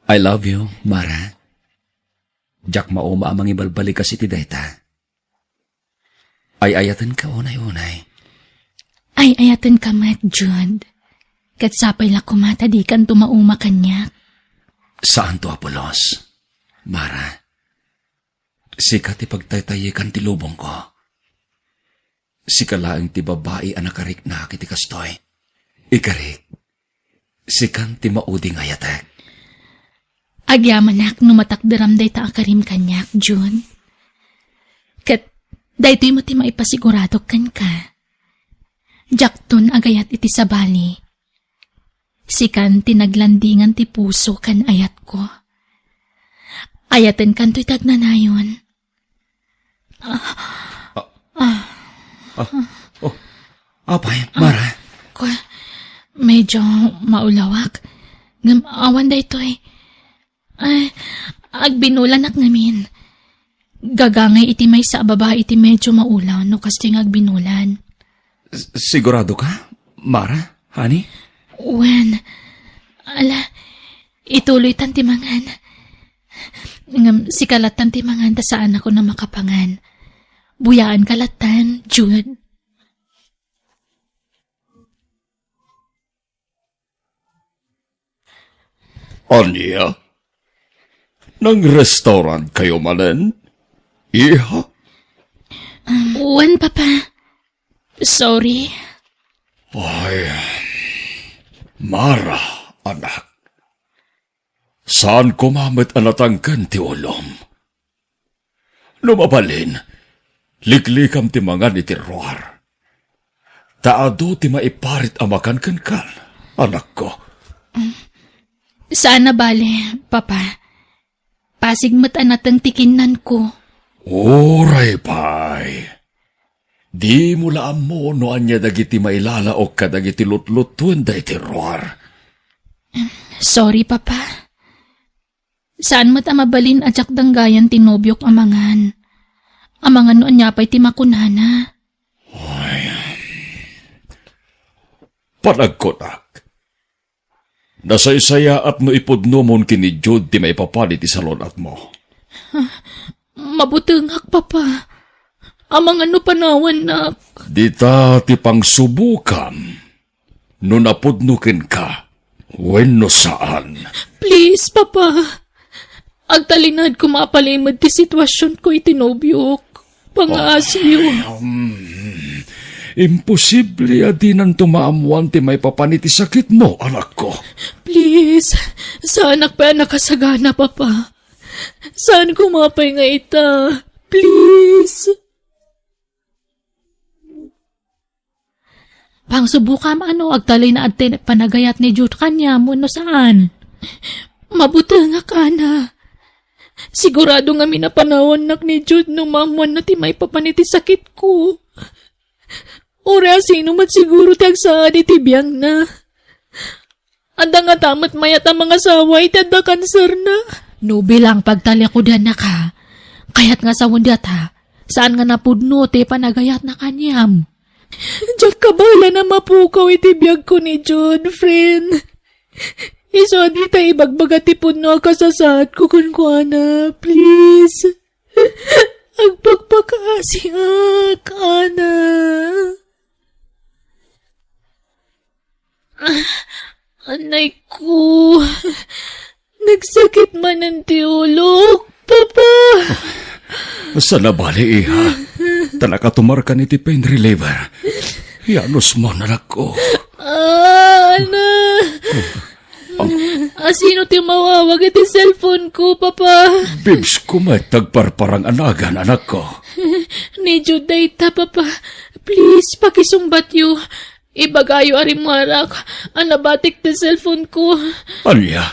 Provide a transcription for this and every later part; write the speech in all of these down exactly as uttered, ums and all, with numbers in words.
I love you, Mara. Diak mauma a mangibalbalikas iti dayta. Ay-ayatenka unay-unay. Ay-ayatenka met, Jude. Ket sapay la koma ta dikanto mauma kaniak. Saanto a pulos, Mara. Sika ti pagtaytayekan ti lubongko. Sika laeng ti babai a nakariknak iti kastoy. Ikarik, sikan ti maudi nga ayatek. Agyamanak no matakderam dayta a karim kaniak, June. Ket daytoy met ti maipasigurado kenka. Diakton agayat iti sabali. Sikan ti naglandingan ti puso ken ayatko. Ayatenkanto iti agnanayon. Ah, oh, apay, Mara? Kua, medyo maulawak. Ngem awan daytoy. Ay, agbinulanak ngamin. Gagangay iti maysa a babai iti medyo maulaw no kastoy nga agbinulan. S-, sigurado ka, Mara, honey? Wen, ala, ituloytan ti mangan. Ngem sika lattan ti mangan ta saanak a makapangan. Buyaanka lattan, Jude. Ania? Nang-restaurant kayo manen, iha? Wen, Papa. Sorry. Ay, Mara, anak. Saan koma met a natangken ti ulom. No mabalin, liklikam ti mangan iti ruar. Ta adu ti maiparit a makan kenka, anakko. Saan a bale, Papa. Pasig met a nateng ti kinnanko. Uray pay. Dimo la ammo no ania dagiti mailalaok kadagiti lutlutuenda iti ruar. Sorry, Papa. Saan met a mabalin a diak danggayan ti nobiok a mangan. Amangan no ania pay ti makunana. Ay. Panagkunak. Nasaysayaat no ipudnomon ken ni Jude ti maipapan iti salun-atmo. Mabutengak, Papa. Amangan no panawannak. Dita ti pangsubokam. No napudno kenka, wenno saan. Please, Papa. Agtalinaed koma a palimed ti situasionko iti nobiok. Pangaasiyo. Ay, um, imposible a dinanto maammoan ti maipapan iti sakitmo, anakko. Please, saanak pay a nakasagana, Papa. Saan koma pay nga ita. Please. Pangsubokam a no agtalinaed ti panagayat ni Jude kaniam wenno saan. Mabutengak, Ana. Sigurado ngamin a panawannak ni Jude no maammoanna ti maipapan iti sakitko. Uray a sino met siguro ti agsaad iti biangna. Adda ngata met mayat a mangasawa iti adda kanserna. No bilang pagtalikudannak, kayat nga sawen dayta, saan nga napudno ti panagayatna kaniam. Diak kabaelan a mapukaw iti biagko ni Jude, friend. Isu a dita ibagbaga ti pudno a kasasaadko kenkuana, please. Agpakpakaasiak, Ana. Anay ko. Nagsakit manen ti ulok, Papa. Saan a bale, iha. Ta nakatumarkan iti pain reliever. Ianusmon, anakko. Ah, Ana. Asino ti umawawag iti cellphone ko, Papa? Bibs ko met ti agparparang a nagan, anakko. Ni Jude dayta, Papa. Please, pakisungbatyo. Ibagayo a rimmuarak a nabatik ti cellphone ko. Ania?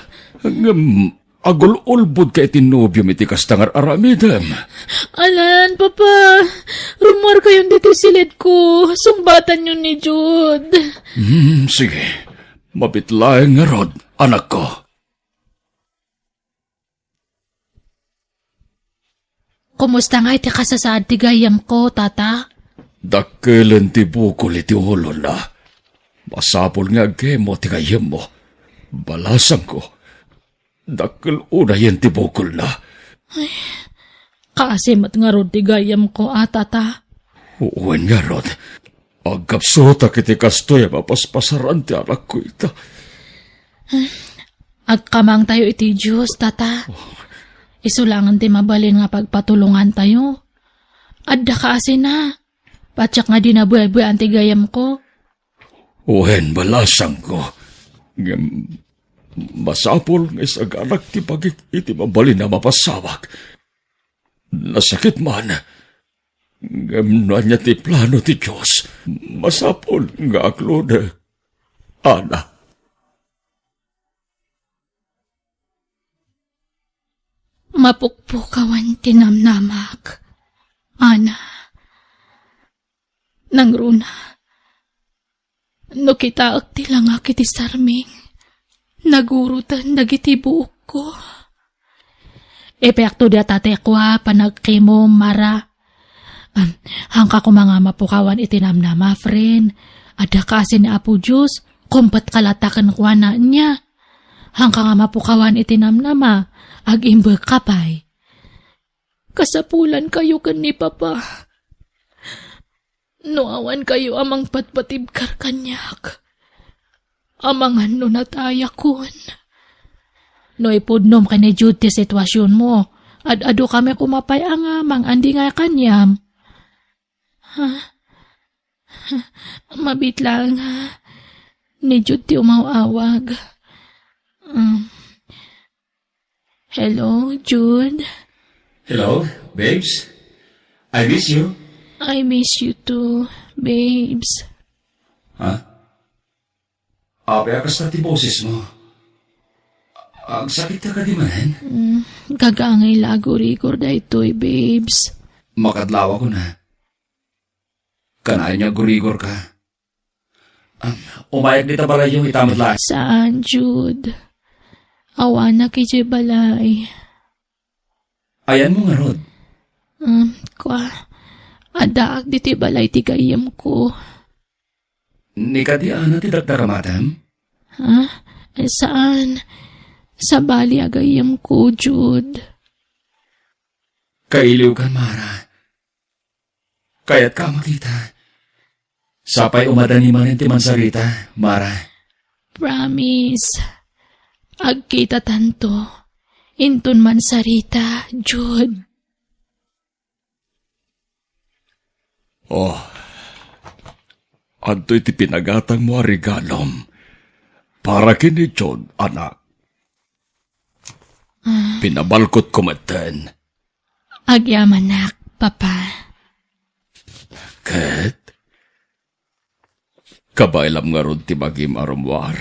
Ngem agul-ulbodka iti nobiom iti kasta nga ar-aramidem. Alan, Papa. Rummuarkayon ditoy siled ko. Sungbatanyo ni Jude. Hmm, sige. Mabit laeng ngarud, anakko. Kumusta nga iti kasasaad ti gayyemko, Tata? Dakkelen ti bukol iti ulona. Masapul nga agkemo ti gayyemmo. Balasangko. Dakkel unayen ti bukelna. Kaasi met ngarud ti gayyemko a, Tata. Wen ngarud, agkapsutak iti kastoy a mapaspasaran ti anakko ita. Agkamangtayo iti Dios, Tata. Isu laengen ti mabalin nga pagpatulongantayo. Adda kaasina. Patiek nga dina buebuean ti gayyemko. Wen, balasangko. Ngem masapul nga isaganak ti bagik iti mabalin a mapasawak. Nasakit man. Ngem no ania ti plano ti Dios, masapul nga akludek. Ana. Mapukpukawan ti namnamak, Ana. Nangruna, no kitaek ti langak iti sarming, naguroten dagiti buokko. Epekto dayta ti kua, panagkimo, Mara. Am, hangka koma nga mapukawan iti namnama, friend. Adda kaasi ni Apo Dios, kumpet ka latta kenkuana ania. Hangka nga mapukawan iti namnama, agimbegka pay. Kasapulankayo ken ni Papa. No awankayo a mangpatpatibkar kaniak, amangan no natayakon. No ipudnom ken ni Jude ti situasionmo, ad-adu kami koma pay a nga mangandingay kaniam. Ha? Mabiit laeng, ha? Ni Jude ti umaw-awag. Um, Hello, Jude. Hello, babes. I miss you. I miss you too, babes. Ha? Apay a kasta ti boses mo? Agsakit ka kadi manen? Mm, gagangay la agurigor daytoy, babes. Makadlawakon a. Kanayon nga agurigor ka. Ah, umayak dita balayyo, ita met laeng. Saan, Jude? Awanak idiay balay. Ayanmo ngarud? Um, kua, addaak ditoy balay ti gayyemko. Ni kadi Ana ti dakdakamatem? Ha? Eh, saan? Sabali a gayyemko, Jude. Kailiwkan, Mara. Kayatka a makita. Sapay umadani manen ti mansarita, Mara. Promise. Agkitatanto. Inton mansarita, Jude. Oh. Adtoy ti pinagatangmo a regalom para ken ni Jude, anak. Ah. Pinabalkotko metten. Agyamanak, Papa. Ket? Kabaelam ngarud ti bagim a rummuar,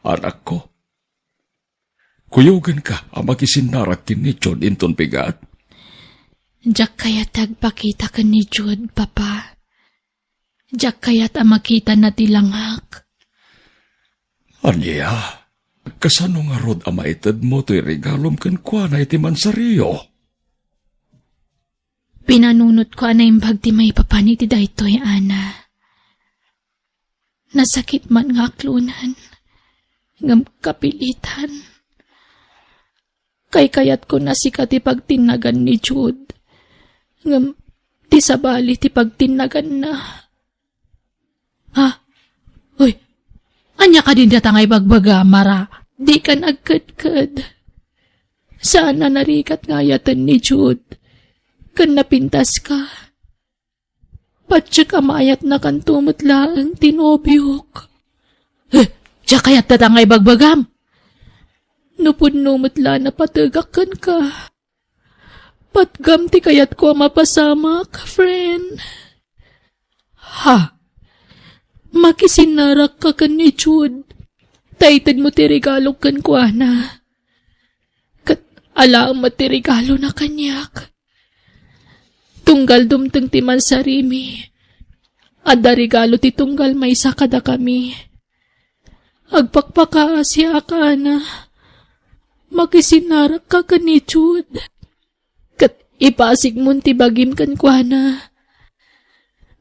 anakko? Kuyogenka a makisinnarak ken ni Jude inton bigat? Diak kayat ti agpakita ken ni Jude, Papa. Diak kayat a makitana ti langak. Ania? Kasano ngarud a maitedmo toy regalom kenkuana iti mansario? Pinanunotko a naimbag ti maipapan iti daytoy, Ana. Nasakit man nga aklonan, ngem kapilitan. Kaykayatko a sika ti pagtinnagan ni Jude, ngem di sabali ti pagtinnaganna. Ha? Uy, ania kadin dayta nga ibagbaga, Mara? Dikan agkedked. Saan a narigat nga ayaten ni Jude. Ken napintaska. Patiek a maayatnakanto met laeng ti nobiok. Eh, diak kayat dayta nga ibagbagam. No pudno met la a napategak kenka. Patgam ti kayatko a mapasamak, friend. Ha? Makisinnarakka ken ni Jude. Ta itedmo ti regalok kenkuana. Ket alaem met ti regalona kaniak. Tunggal dumteng ti mansarimi, adda regalo ti tunggal maysa kadakami. Agpakpakaasiak, Ana. Makisinnarakka ken ni Jude. Ket ipasigmon ti bagim kenkuana.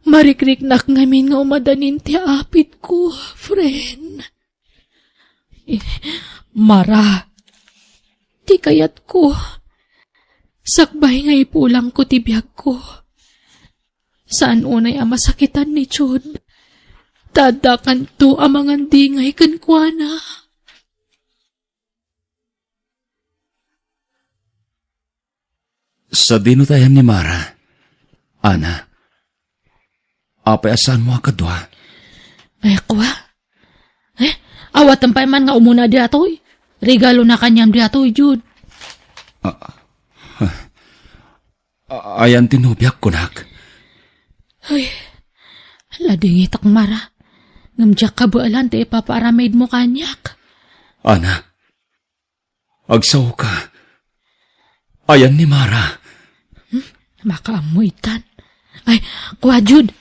Marikriknak ngamin nga umadanin ti apitko, friend. Eh, Mara, ti kayatko. Sakbay nga ipulangko ti biagko. Saan unay a masakitan ni Jude. Ta addakanto a mangandingay kenkuana. Sadino ti ayan ni Mara, Ana? Apay a saanmo a kadua? Ay, kua? Eh, awaten pay man nga umuna diatoy. Regalona kaniam diatoy, Jude. Ah, ah, ah, ayan ti nobiak, kunak. Ay, ladingitak, Mara. Ngem diak kabaelan ti ipapaaramidmo kaniak. Ana, agsaoka. Ayan ni Mara. Hmm? Makaammo itan. Ay, kua, Jude.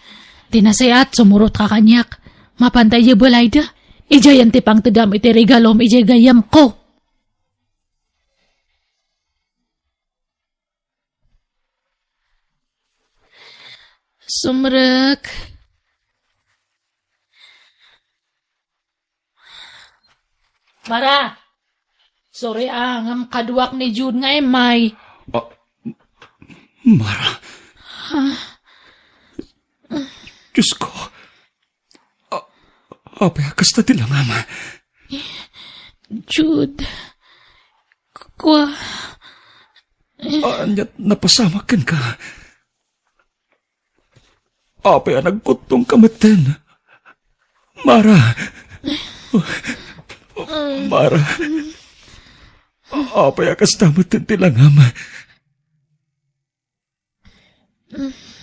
Ti nasayaat, sumurotka kaniak. Mapanta idiay balayda. Idiayen ti pangtedam iti regalom idiay gayyemko. Sumrek. Mara, sorry a, ngem kaduak ni Jude nga immay. Ah, Mara. Ah. Diyos ko. Ah, apay a kasta ti langam? Jude, kua. Ah, ania't napasamak kenka? Apay a nagkuttongka metten? Mara. Mara. Apay a kasta metten ti langam?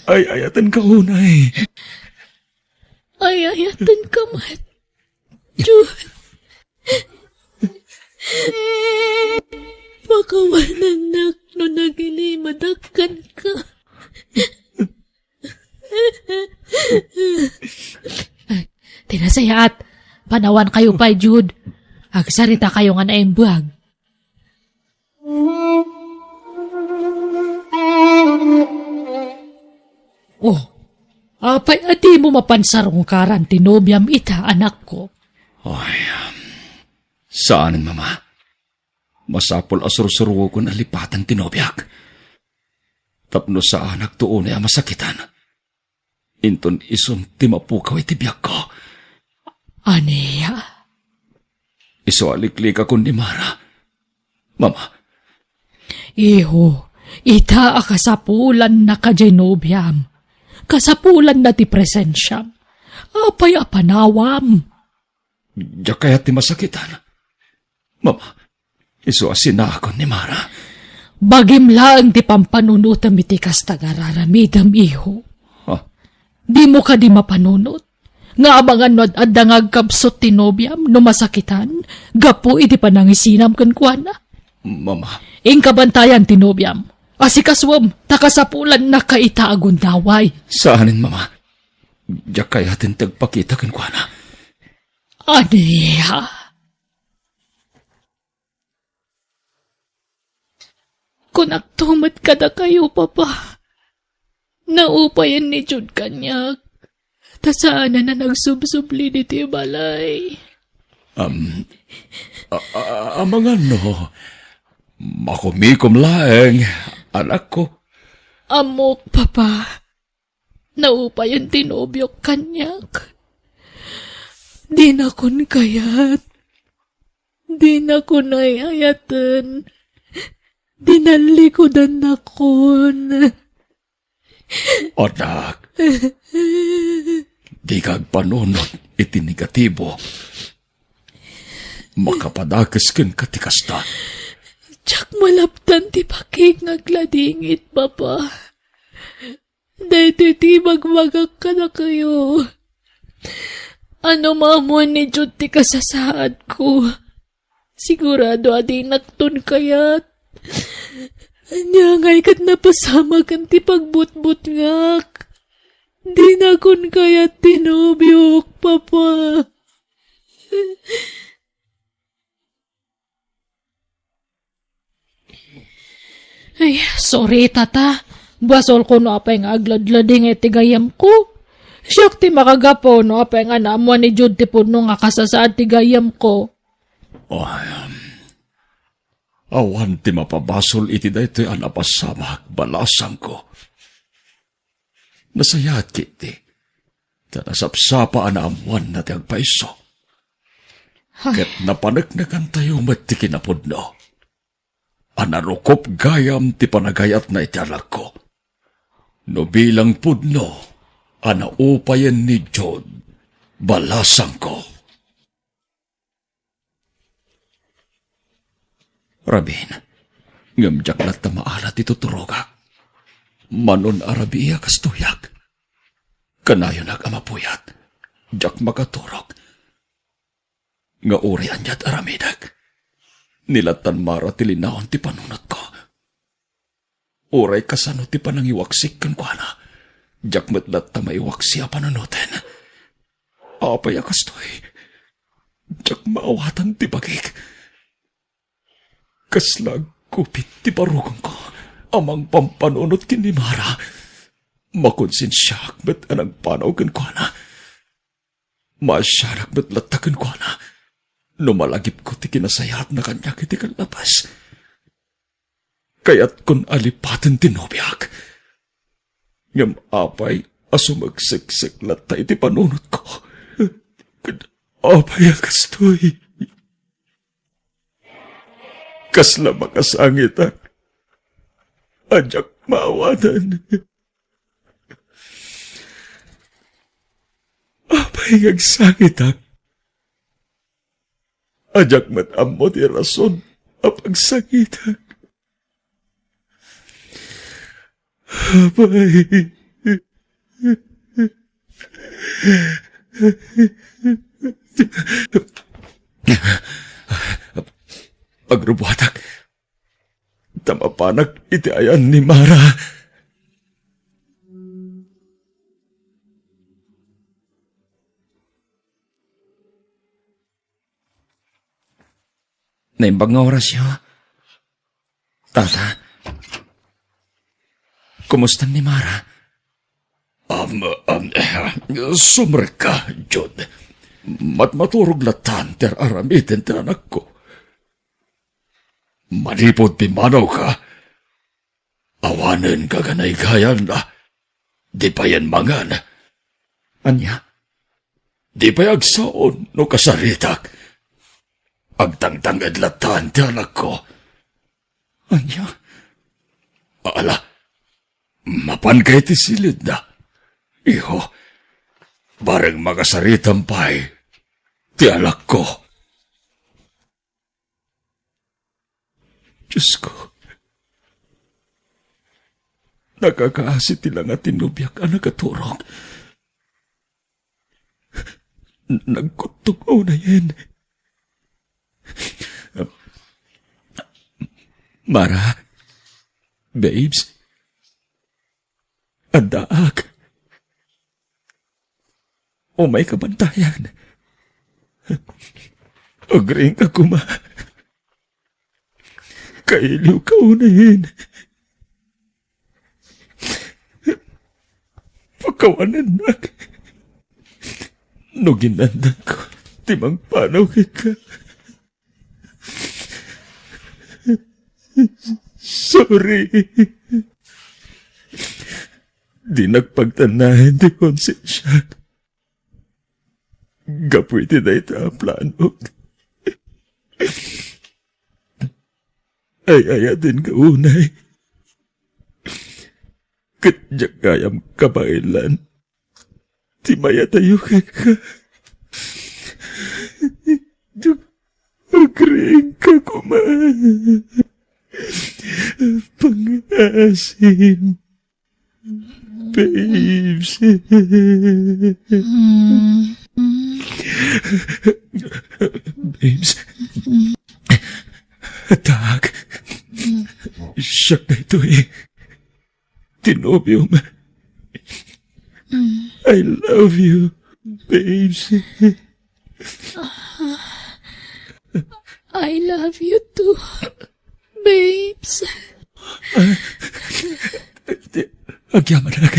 Ay-ayatenka unay. Ay-ayatenka met. Jude. Pakawanannak no nagilimedak kenka. Ay, ti nasayaat, panawankayo pay, Jude. Agsaritakayo nga naimbag. Oh, apay a dimo mapan sarungkaran ti nobiam ita, anakko? Ay, um, saanen, Mama. Masapul a sursuruokon a lipaten ti nobiak. Tapno saanakto unay a masakitan. Inton isun ti mapukaw iti biagko. Ania? Isu a liklikakon ni Mara. Mama. Iho, ita a kasapulanna kadiay nobiam. Kasapulanna ti presensiam. Apay a panawam? Diak kayat ti masakitan. Mama, isu a sinaakon ni Mara. Bagim laeng ti pampanunotem iti kasta nga ar-aramidem, iho. Ha? Dimo kadi mapanunot nga amangan no ad-adda nga agkabsut ti nobiam no masakitan gapu iti panangisinam kenkuana? Mama. Inka bantayan ti nobiam. Asikasuem, ta kasapulannaka ita a gundaway. Saanen, Mama. Diak kayaten ti agpakita kenkuana. Ania? Kunakto met kadakayo, Papa. Naupayen ni Jude kaniak, ta saanen a nagsubsubli ditoy balay. Am, a, a, amangan no, makumikom laeng, anakko. Ammok, Papa. Naupayen ti nobiok kaniak. Dinakon kayat. Dinakon ay-ayaten. Dinallikudannakon. Anak, dika agpanunot iti negatibo. Makapadakes kenka ti kasta. Diak malaptan ti pakik nga agladingit, Papa. Daytoy ti ibagbagak kadakayo. Ammom a ammoen ni Jude ti kasasaadko. Sigurado a dinakton kayat. Ania ngay ket napasamaken ti pagbutbutngak. Dinakon kayat ti nobiok, Papa. Ay, sorry, Tata. Basolko no apay nga agladladingay ti gayyemko. Siak ti makagapu no apay nga naammoan ni Jude ti pudno nga kasasaad ti gayyemko. Oh, um, Awan ti mapabasol iti daytoy a napasamak, balasangko. Nasayaat ketdi, ta nasapsapa a naammuanna ti agpayso. Ay. Ket napaneknekantayo met ti kinapudno a narukop gayam ti panagayatna iti alakko. No bilang pudno a naupayen ni Jude, balasangko. Rabin, ngem diak latta maala ti tuturogak. Manon a rabii a kastoyak. Kanayonak a mapuyat, diak makaturog. Nga uray aniat aramidek, ni lattan Mara ti linaon ti panunotko. Uray kasano ti panangiwaksik kenkuana, diak met latta maiwaksi a panunoten. Apay a kastoy? Diak maawatan ti bagik. Kasla agkupit ti barukongko a mangpampanunot ken ni Mara. Makonsensiaak met a nagpanaw kenkuana. Maasianak met latta kenkuana no malagipko ti kinasayaatna kaniak iti kallabas. Kayatkon a lipaten ti nobiak. Ngem apay a sumagseksek latta iti panunotko? Ket apay a kastoy? Kasla makasangitak a diak maawatan. Apay nga agsangitak? A diak met ammo ti rason a pagsangitak. Apay. Agrubuatak ta mapanak iti ayan ni Mara. Naimbag nga orasyo, Tata. Kumusta ni Mara? Am, am, sumrekka, Jude. Matmaturog lattan ti ar-aramiden ti anakko. Manipud pimmanawka, awanen gaganaygayam, di payen mangan. Ania? Di pay agsaon no kasaritak. Agtangtanged lattan ti anakko. Ania? Ala, mapanka iti silidna. Iho, bareng makasaritam pay ti anakko. Diosko, nakakaasi ti langa ti nobiak a nakaturog. Nagkuttog unayen. Mara, babes, addaak. Umayka bantayan. Agriingka koma. Kailiwka unayen. Pakawanennak no ginandanko ti mangpanaw kenka. Sorry. Dinak pagtannaen ti konsensiak gapu iti dayta a planok. Ay-ayatenka unay. Ket diak gayam kabaelan ti mayatayo kenka. Agriingka koma. Pangaasim. Babes. Babes. Addaak. Siak daytoy. Ti nobiom. I love you, babes. I love you too, babes. Agyamanak.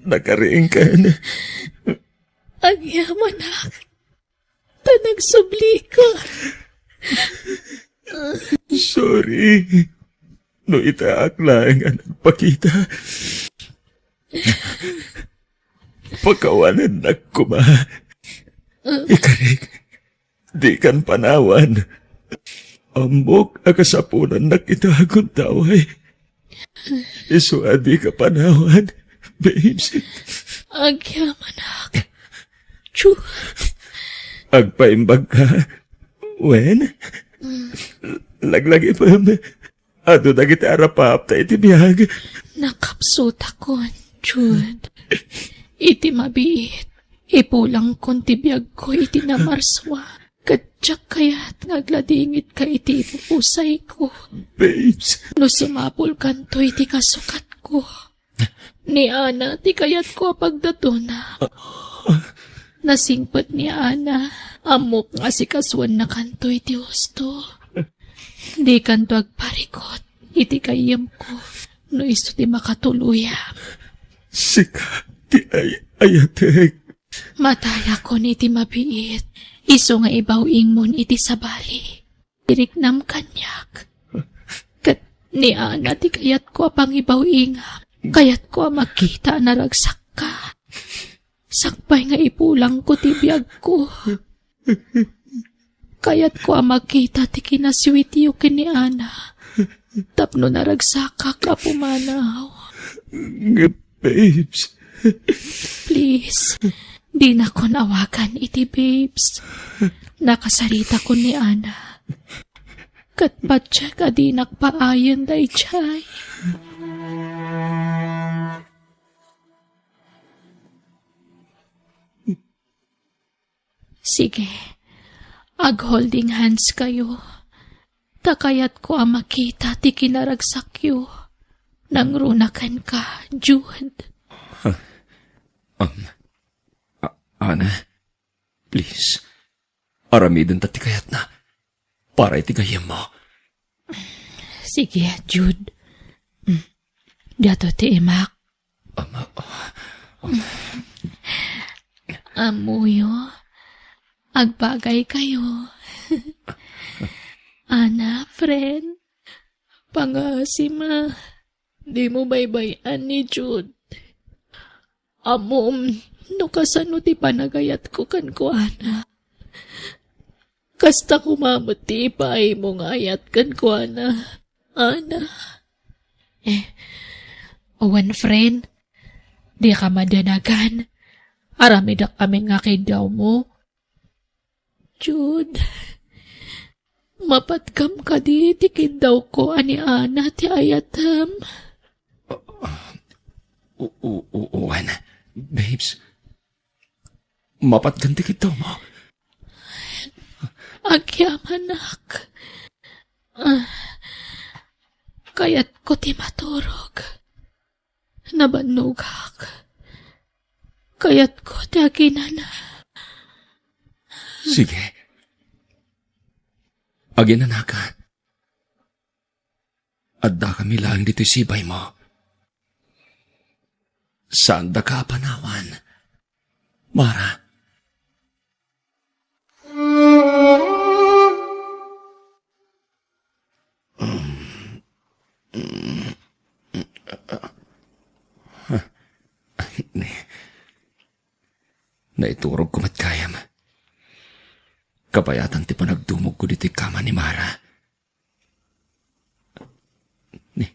Nakariingkan. Agyamanak. Ta nagsublika. Sorry. No itaak laeng a nagpakita, pakawanennak koma. Ikarik, dikan panawan. Ammok a kasapulannak ita a gundaway. Isu a dika panawan, babes. Agyamanak. Chu. Agpaimbag ka, wen? Laglagipem. Adu dagiti arapapta iti biag. Nakapsutakon, Jude. Iti mabiit, ipulangkon ti biagko iti namarsua. Ket diak kayat nga agladingitka iti ipupusayko. Babes. No sumapulkanto iti kasukatko, ni Ana ti kayatko a pagdatona. Nasingpet ni Ana. Ammok nga asikasuennakanto iti husto. Dikanto agparikut iti gayyemko no isu ti makatuluyam. Sika ti ay-ayatek. Matayakon iti mabiit. Isu nga ibaw-ingmon iti sabali. Iriknam kaniak. Ket ni Ana ti kayatko a pangibaw-ingam. Kayatko a makita a naragsakka. Sakbay nga ipulangko ti biagko. Kayatko a makita ti kinasweetyo ken ni Ana. Tapno naragsakak a pumanaw. Nga, babes. Please, dinakon awagan iti babes. Nakasaritakon ni Ana. Ket patiek a dinak paayen daydiay. Sige, ag-holding hands kayo. Ta kayatko a makita ti kinaragsakyo. Nangruna kenka, Jude. Um, A-, Ana, please, aramidenta ti kayatna para iti gayyemmo. Sige, Jude. Mm. Diato ti imak. Ama, ah, ah. Ammoyo, agbagay kayo. Ana, friend, pangaasim a dimo baybay-an ni Jude. Ammom no kasano ti panagayatko kenkuana. Kasta koma met ti ipaaymo nga ayat kenkuana, Ana. Eh, wen, friend, dika madanagan. Aramidek amin nga kiddawmo. Jude, mapatgam kadi ti kiddawko a ni Ana ti ayatem? U-, u-, u-, wen, babes. Mapatgam ti kiddawmo. Agyamanak. Ah, kayatko ti maturog. Nabannogak. Kayatko ti aginana. Sige. Aginanaka. Addakami laeng ditoy sibaymo. Saandaka a panawan, Mara. Naiturogko met gayam. Kabayatan ti panagdumogko ditoy kama ni Mara. Ni,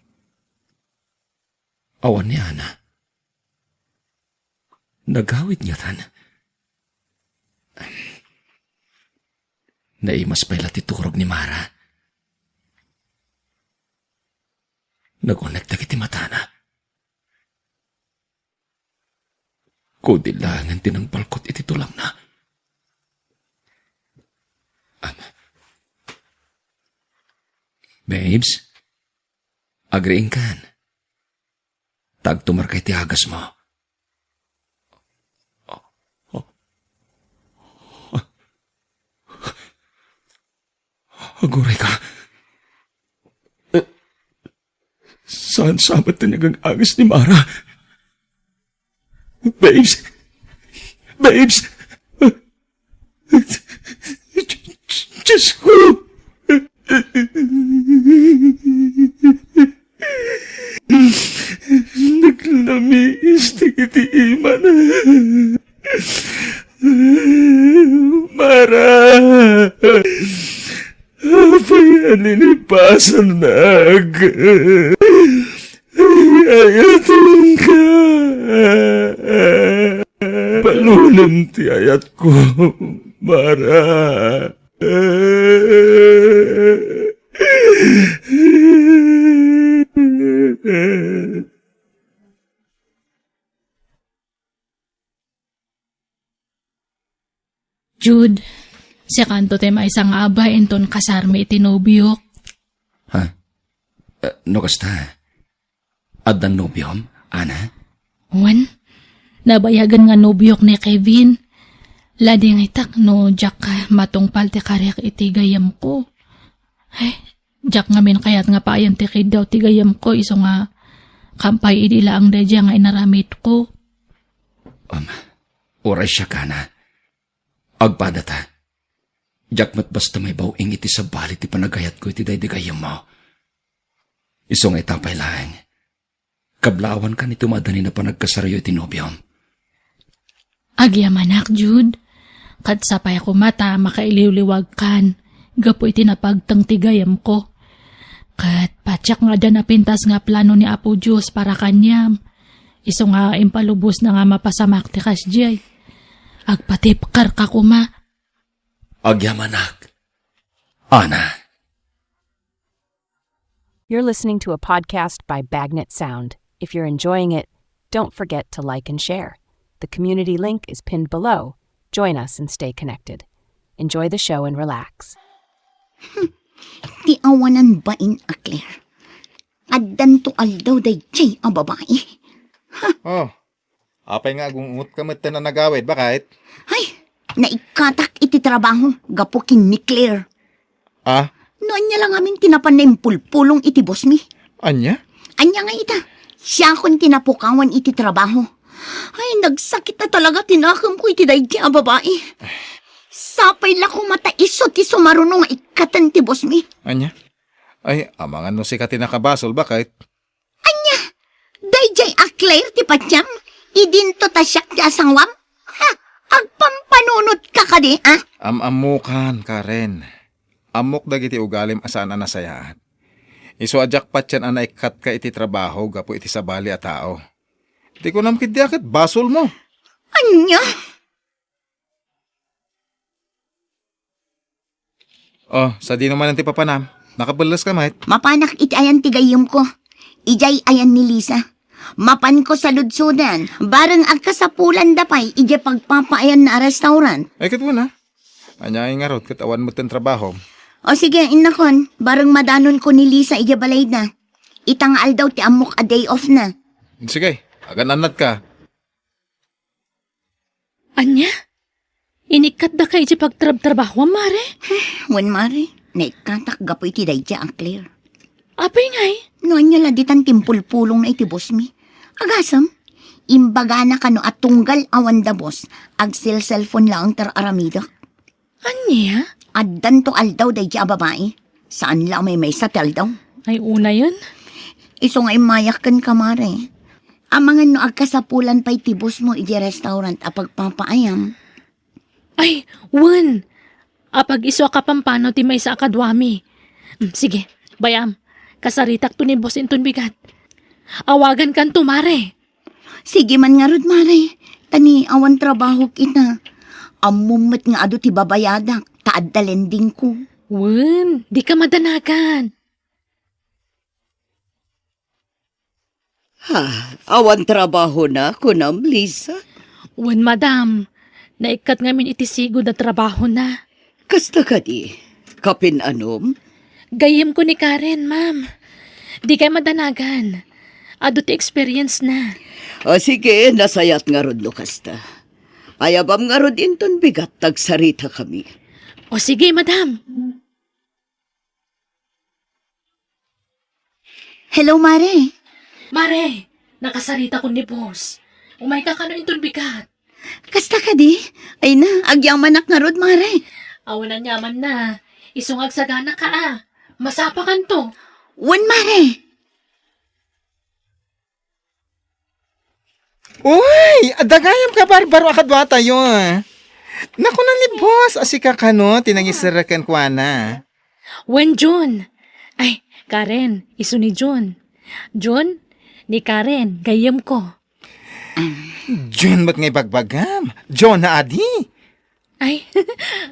awan ni Ana. Nagawid ngatan. Naimas pay la ti turog ni Mara. Nagunek dagiti matana. Kudil laengen ti nangpalkot iti tulangna. Am. Babes, agriingkan. Ta agtumarka iti agasmo. Aguray ka. Saan sa met ti nagang-agas ni Mara? Babes! Babes! Diyos ko! iti imana. Mara, apay a nilipasannak? Ayatenka. Balunen ti ayatko, Mara. Jude, siakanto ti maysa nga abay inton kasarmi iti nobiok. Ha? Eh, no kasta, addan nobiom, Ana? Wen, nabayagen nga nobiok ni Kevin. Ladingitak no diak matungpal ti kariak iti gayyemko. Ay, diak ngamin kayat nga paayan ti kiddaw ti gayyemko isu nga kampay idi laeng daydiay nga inaramidko. Um, uray siak, Ana. Agpadata. Diak met basta maibaw-ing iti sabali ti panagayatko iti daydi gayyemmo. Isu nga ita pay laeng, kablaawankan iti maadani a panagkasaryo iti nobiom. Agyamanak, Jude. Ket sapay koma ta makailiwliwagkan gapu iti napagteng ti gayyemko. Ket patiek nga adda napintas nga plano ni Apo Dios para kaniam. Isu nga impalubosna nga mapasamak ti kasdiay. Agpatibkerka koma. Agyamanak, Ana. You're listening to a podcast by Bagnet Sound. If you're enjoying it, don't forget to like and share. The community link is pinned below. Join us and stay connected. Enjoy the show and relax. Ti awanan bain a Claire. Addanto aldaw daydiay a babai. Oh, apay nga agung-ungotka metten a nagawid, baket? Ay, naikkatak iti trabaho gapu ken ni Claire. Ah? No ania la ngamin ti napanna impulpulong iti bossmi. Ania? Ania nga ita, siakon ti napukawan iti trabaho. Ay, nagsakit a talaga ti nakemko iti daydiay a babai. Sapay la koma ta isu ti sumaruno nga ikkaten ti bossmi. Ania? Ay, amangan no sika ti nakabasol, baket? Ania? Daydiay a Claire ti patiem? Idinto ta siak ti asawam? Ha? Agpampanunotka kadi, a? Am-ammokan, Karen. Ammok dagiti ugalim a saan a nasayaat. Isu a diak patien a naikkatka iti trabaho gapu iti sabali a tao. Ti kunam ketdi a ket basolmo. Ania? Oh, sadino manen ti papanam? Nakapelleska met? Mapanak iti ayan ti gayyemko. Idiay ayan ni Lisa. Mapanko saludsoden. Bareng agkasapulanda pay idiay pagpapaayanna a restaurant. Ay, ket wen a. Ania ngay ngarud ket awan metten trabahom? O sige, innakon. Bareng madanonko ni Lisa idiay balayda. Ita nga aldaw ti ammok a day off na. Sige, agan-annadka. Ania? Inikkatdaka iti pagtrabtrabahoam, Mare? Wen, Mare. Naikkatak gapu iti daydiay a Claire. Apay ngay? No ania la ditan ti impulpulongna iti bossmi. Agasem, imbagana kano a tunggal awan da boss, agselselpon laeng ti ar-aramidek. Ania? Addanto aldaw daydiay a babai. Saan la a maymaysa ti aldaw. Ay, unayen. Isu nga immayak kenka, Mare. Amangan no agkasapulan pay ti bossmo idiay restaurant a pagpapaayam. Ay, wen. Apag isu a kapampanaw ti maysa a kaduami. Mm, sige, bay-am. Kasaritakto ni boss inton bigat. Awagankanto, Mare. Sige man ngarud, Mare. Ta ni awan trabahok ita. Ammom met nga adu ti babayadak, ta adda lendingko. Wen, dika madanagan. Ha, awan trabahona, kunam, Lisa? Wen, madam. Naikkat ngamin iti sigud a trabahona. Kasta kadi? Kapin-anom? Gayyemko ni Karen, ma'am. Dikay madanagan. Adu ti experience na. O sige, nasayaat ngarud no kasta. Ayabam ngarud inton bigat, agsaritakami. O sige, madam. Hello, Mare. Mare, nakasaritakon ni boss. Umayka kano inton bigat. Kasta kadi? Ay na, agyamanak ngarud, Mare. Awan aniamanna. Isu nga agsaganaka a. Masapakanto. Wen, Mare. Uy! Adda gayam kabarbaro a kaduatayo. Nakuna ni boss a sika kano ti nangiserrek kenkuana. Wen, Jun. Ay, Karen, isu ni Jun. Jun, ni Karen, gayyemko. Jun met nga ibagbagam. Jun na adi. Ay,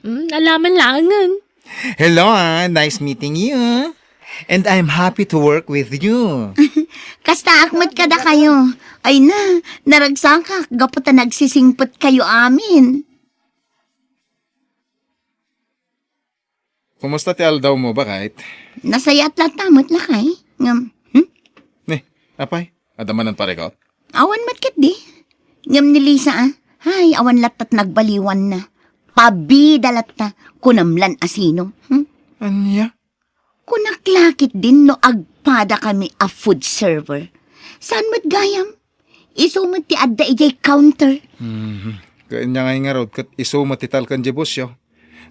mm, alaman laengen. Hello, ah. Nice meeting you. And I'm happy to work with you. Kastaak met kadakayo. Ay na, naragsakak gapu ta nagsisingpetkayo amin. Kumusta ti aldawmo, baket? Nasayaat latta met, lakay. Ngem, hmm? Ni, apay, adda manen parikot? Awan met ketdi. Ngem ni Lisa, ah, hay, awan latta ti nagbaliwanna. Pabida latta, kunam lan a sino. Hmm? Ania? Kunak la ketdin no agpadakami a food server. Saan met gayam? Isu met ti adda idiay counter. Mhm. Ket ania ngay ngarud ket isu met ti talken diay bossyo?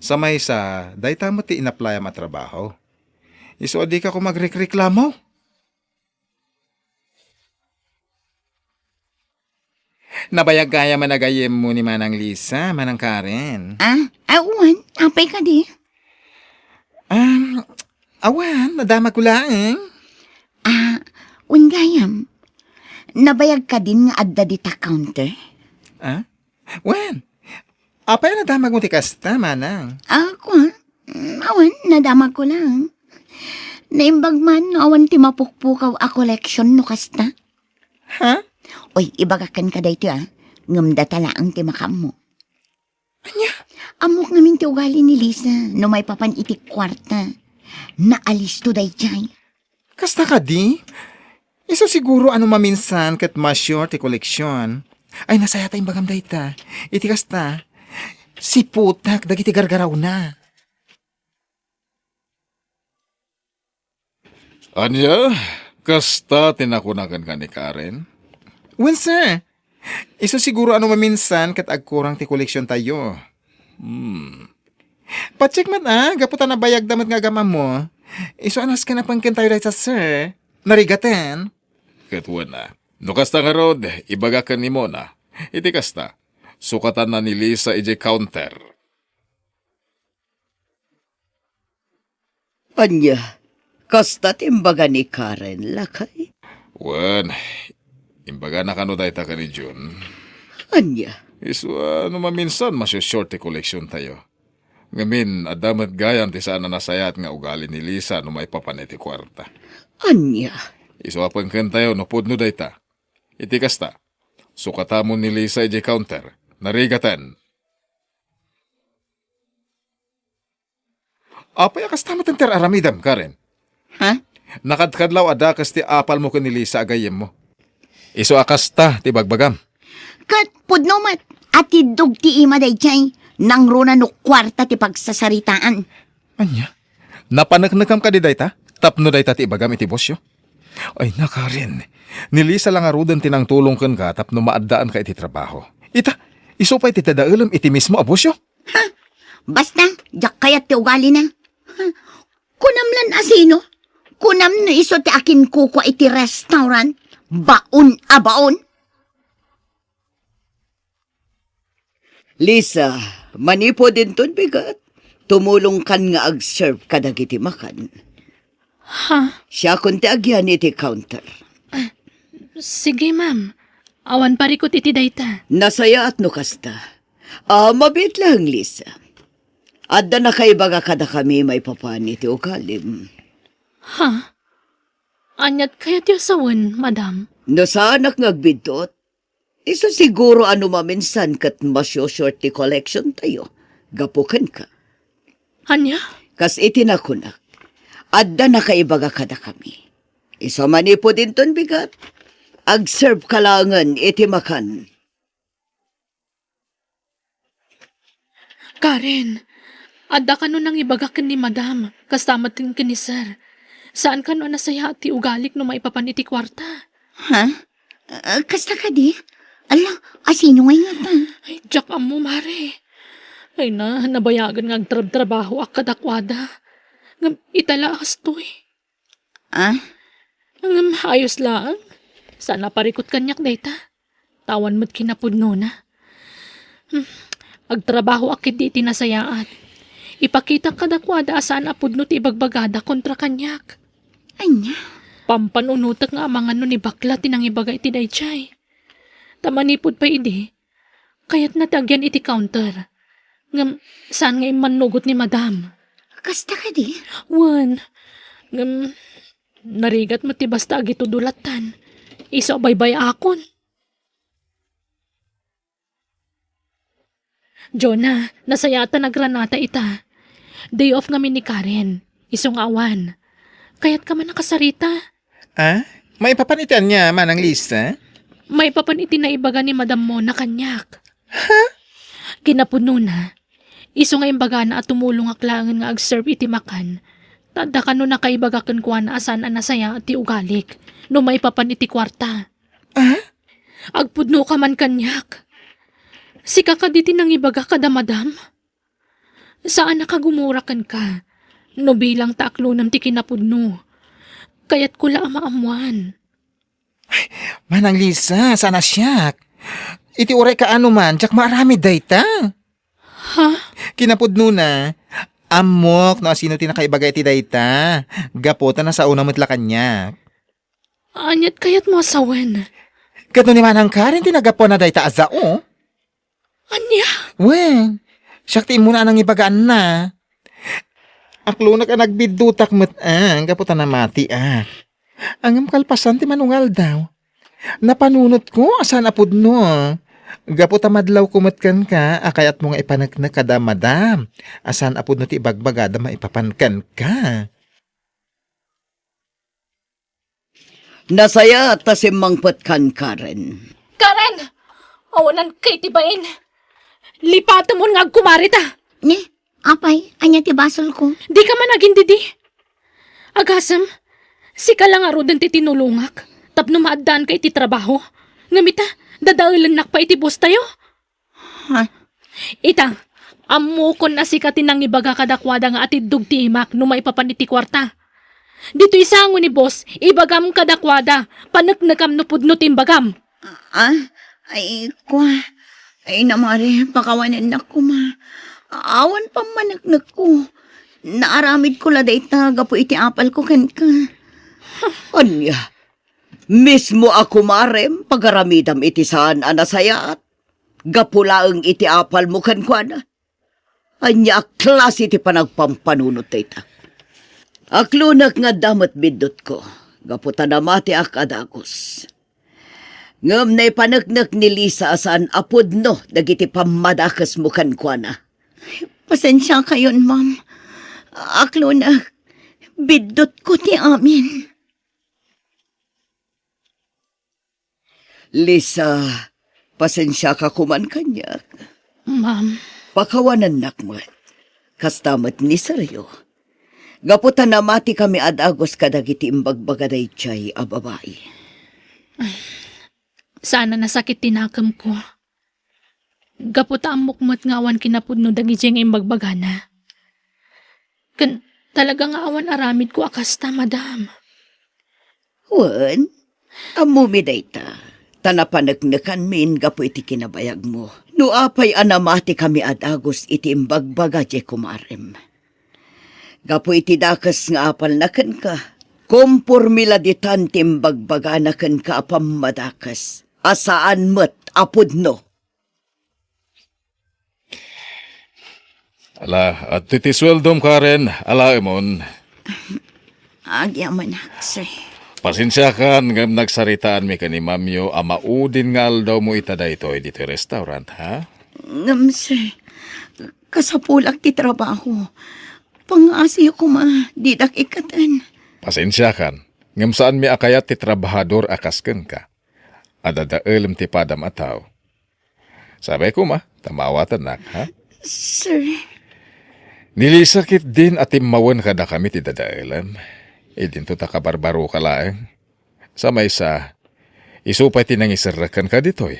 Sa maysa, dayta met ti inaplayam a trabaho. Isu a dika koma agrekreklamo. Nabayag gayam a gayyemmo ni Manang Lisa, Manang Karen. Ah, awan, apay kadi? Um, awan, nadamagko laeng. Ah, wen gayam. Nabayag kadin nga adda dita counter? Ah? Wen, apay a nadamagmo ti kasta, Manang? Ah, kua? Mm, awan, nadamagko lang. Naimbag man no awan ti mapukpukaw a koleksyon no kasta. Ha? Oy, ibagak kenka daytoy, ah. Ngem data laeng ti makaammo. Ania? Ammok ngamin ti ugali ni Lisa no maipapan iti kuarta. Naalisto daydiay. Kasta kadi? Isu siguro a no maminsan ket ma-short ti koleksyon. Ay, nasayaat a imbagam dayta. Iti kasta, siputak dagiti gargarawna. Ania? Kasta ti nakuna kenka ni Karen? Wen, sir. Isu siguro a no maminsan ket agkurang ti koleksiontayo. Hmm. Pacheck met, ah, gapu ta nabayagda met nga agam-ammo. Isu a nasken a pengkentayo dayta, sir. Narigaten. Ket wen, ah. No kasta ngarud, ibagak ken ni Mona. Iti kasta, sukatanna ni Lisa idiay counter. Ania, kasta ti imbaga ni Karen, lakay? Wen, imbagana kano dayta ken ni Jun. Ania? Isu a no maminsan, masiusior ti koleksiontayo. Ngamin, adda met gayam ti saan a nasayaat nga ugali ni Lisa no maipapan iti kuarta. Ania? Isu a pengkentayo no pudno dayta. Iti kasta, sukatamon ni Lisa idiay counter. Narigaten. Apay a kasta met ti ar-aramidem, Karen? Ha? Nakadkadlaw a dakes ti apalmo ken ni Lisa a gayyemmo. Isu a kasta ti bagbagam. Ket pudno met a tiddog ti ima daydiay, nangruna no kuarta ti pagsasaritaan. Ania? Napaneknekam kadi dayta? Tapno dayta ti ibagam iti bossyo? Ay na, Karen. Ni Lisa la ngaruden ti nangtulong kenka tapno maaddaanka iti trabaho. Ita, isu pay ti dadaelem iti mismo a bossyo? Ha? Basta, diak kayat ti ugalina. Ha? Kunam lan a sino? Kunam no isu ti akinkukua iti restaurant? Baon a baon? Lisa, manipud inton bigat, tumulongkan nga ag-serve kadagiti makan. Ha? Siakon ti agyan iti counter. Sige, ma'am. Awan parikut iti dayta. Nasayaat no kasta. Ah, mabiit laeng, Lisa. Adda nakaibaga kadakami maipapan iti ugalim. Ha? Aniat kayatyo sawen, madam? No saanak nga agbiddut, isu siguro a no maminsan ket masiusior ti collection tayo, gapu kenka. Ania? Kas iti nakunak, adda nakaibaga kadakami. Isu a manipud inton bigat, ag-serve ka laengen iti makan. Karen, adda kano nangibagak ken ni Madam, kasta met ken ni Sir. Saan kano a nasayaat ti ugalik no maipapan iti kuarta? Ha? Ah, kasta kadi? Ala, asino ngay ngata? Ay, diak ammo, Mare. Ay na, nabayagan nga agtrabtrabahoak kadakuada. Ngem ita la a kastoy. Ah? Ngem ayos laeng. Saan a parikut kaniak dayta. ta awan met kinapudnona. Hmm, agtrabahoak ketdi iti nasayaat. Ipakitak kadakuada a saan a pudno ti ibagbagada kontra kaniak. Ania? Pampanunotek nga amangan no ni bakla ti nangibaga iti daydiay. Ta manipud pay idi, kayatna ti agyan iti counter. Ngem saan nga immannugot ni Madam. Kasta kadi? Wen. Ngem narigat met ti basta agitudo lattan. Isu a baybay-akon. Jonah, nasayaat ta nagranata ita. Day off ngamin ni Karen. Isu nga awan. Kayatka man a kasarita? Ah? Maipapan iti ania, Manang Lisa? Maipapan iti naibaga ni Madam Mona kaniak. Ha? Kinapudnona, isu nga imbagana a tumulongak laengen nga ag-serve iti makan, ta adda kano nakaibaga kenkuana a saan a nasayaat ti ugalik no maipapan iti kuarta. Ah? Agpudnoka man kaniak. Sika kadi ti nangibaga kada Madam? Saanak a gumura kenka no bilang ta aklonem ti kinapudno. Kayatko la a maammoan. Manang Lisa, saan a siak. Iti uray kaano man, diak maaramid dayta. Ha? Kinapudnona, ammok no asino ti nakaibaga iti dayta. Gapu ta nasaona met la kaniak. Aniat kayatmo a sawen? Ket no ni Manang Karen ti naggapuan na dayta a sao? Ania? Wen, siak ti immuna a nangibagaanna. Aklonek a nagbiddutak met, ah, gapu ta namatiak. Ngem kalpasan ti manungaldaw, napanunotko a saan a pudno. Gapu ta madlawko met kenka a kayatmo nga ipaneknek kada Madam a saan a pudno ti ibagbagada maipapan kenka. Nasayaat ta simmangpetkan, Karen. Karen! Awananka iti bain. Lipatemon nga agkumarita. Ni, apay, ania ti basolko? Dika man agindidi. Agasem, sika la ngaruden ti tinulongak tapno maaddaanka iti trabaho. Ngem ita, dadaelennak pay iti bostayo. Ha? Ita, ammokon a sika ti nangibaga kadakuada nga atiddog ti imak no maipapan iti kuarta. Ditoy sango ni boss, ibagam kadakuada, paneknekam no pudno ti imbagam. Ah, ay, kua. Ay, namari, pakawanennak koma. Awan pammaneknekko. Naaramidko la dayta gapu iti apalko kenka. Ania? Mismo a kumarem, pagaramidam iti saan a nasayaat. Gapu laeng iti apalmo kenkuana. Ania a klase ti panagpampanunot dayta? Aklonek nga adda met biddutko, gapu ta namatiak a dagus. Ngem naipaneknek ni Lisa a saan a pudno dagiti pammadakesmo kenkuana. Pasensiakayon, ma'am. Aklonek, biddutko ti amin. Lisa, pasensiaka koman kaniak. Ma'am. Pakawanennak met. Kasta met ni Sergio. Gapu ta namatikami a dagus kadagiti imbagbaga daydiay a babai. Saan a nasakit ti nakemko. Gapu ta ammok met nga awan kinapudno dagidiay nga imbagbagana. Ken talaga nga awan aramidko a kasta, madam. Wen, ammomi dayta, ta napaneknekanmin gapu iti kinabayagmo. No apay a namatikami a dagus iti imbagbaga diay kumarem. Gapu iti dakes nga apalna kenka, kompormi la ditan ti imbagbagana kenka a pammadakes a saan met a pudno. Ala, adtoy ti sueldom, Karen, alaemon. Agyamanak, sir. Pasensiakan ngem nagsaritaanmi ken ni mamyo a maudin nga aldawmo ita daytoy ditoy restaurant, ha? Ngem, sir, kasapulak ti trabaho. Pangngasiyo koma, didak ikkaten. Pasensiakan, ngem saanmi a kayat ti trabahador a kas kenka. Adadaelem ti padam a tao. Sapay koma, ta maawatannak, ha? Sir. Ni Lisa ketdin a timmawen kadakami ti dadaelem. Idinto ta kabarbaroka laeng. Sa maysa, isu pay ti nangiserrek kenka ditoy.